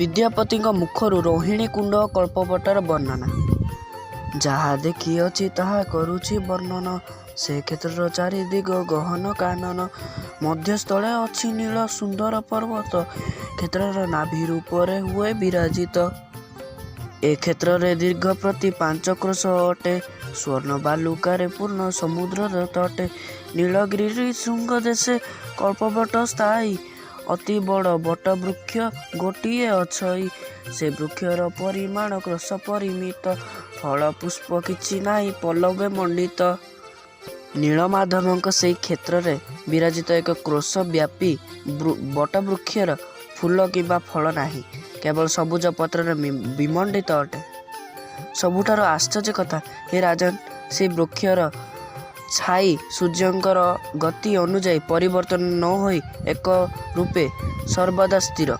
ବିଦ୍ୟାପତିଙ୍କ ମୁଖରୁ ରୋହିଣୀକୁଣ୍ଡ ଓ କଳ୍ପବଟର ବର୍ଣ୍ଣନା। ଯାହା ଦେଖିଅଛି ତାହା କରୁଛି ବର୍ଣ୍ଣନ। ସେ କ୍ଷେତ୍ରର ଚାରିଦିଗ ଗହନ କାନନ। ମଧ୍ୟସ୍ଥଳେ ଅଛି ନୀଳ ସୁନ୍ଦର ପର୍ବତ। କ୍ଷେତ୍ରର ନାଭି ରୂପରେ ହୁଏ ବିରାଜିତ। ଏ କ୍ଷେତ୍ରର ଦୀର୍ଘ ପ୍ରତି 5 କ୍ରୋଶ ଅଟେ। ସ୍ୱର୍ଣ୍ଣ ବାଲୁକାରେ ପୂର୍ଣ୍ଣ ସମୁଦ୍ରର ତଟେ। ନୀଳଗିରି ଶୃଙ୍ଗଦେଶେ କଳ୍ପବଟ ସ୍ଥାୟୀ। ଅତି ବଡ଼ ବଟବୃକ୍ଷ ଗୋଟିଏ ଅଛଇ। ସେ ବୃକ୍ଷର ପରିମାଣ କ୍ରୋଶ ପରିମିତ। ଫଳ ପୁଷ୍ପ କିଛି ନାହିଁ ପଲ୍ଲବେ ମଣ୍ଡିତ। ନୀଳମାଧବଙ୍କ ସେହି କ୍ଷେତ୍ରରେ ବିରାଜିତ ଏକ କ୍ରୋଶ ବ୍ୟାପୀ ବଟବୃକ୍ଷର ଫୁଲ କିମ୍ବା ଫଳ ନାହିଁ, କେବଳ ସବୁଜ ପତ୍ରରେ ବିମଣ୍ଡିତ ଅଟେ। ସବୁଠାରୁ ଆଶ୍ଚର୍ଯ୍ୟ କଥା, ହେ ରାଜନ୍, ସେହି ବୃକ୍ଷର ଛାଇ ସୂର୍ଯ୍ୟଙ୍କର ଗତି ଅନୁଯାୟୀ ପରିବର୍ତ୍ତନ ନ ହୋଇ ଏକ ରୂପେ ସର୍ବଦା ସ୍ଥିର।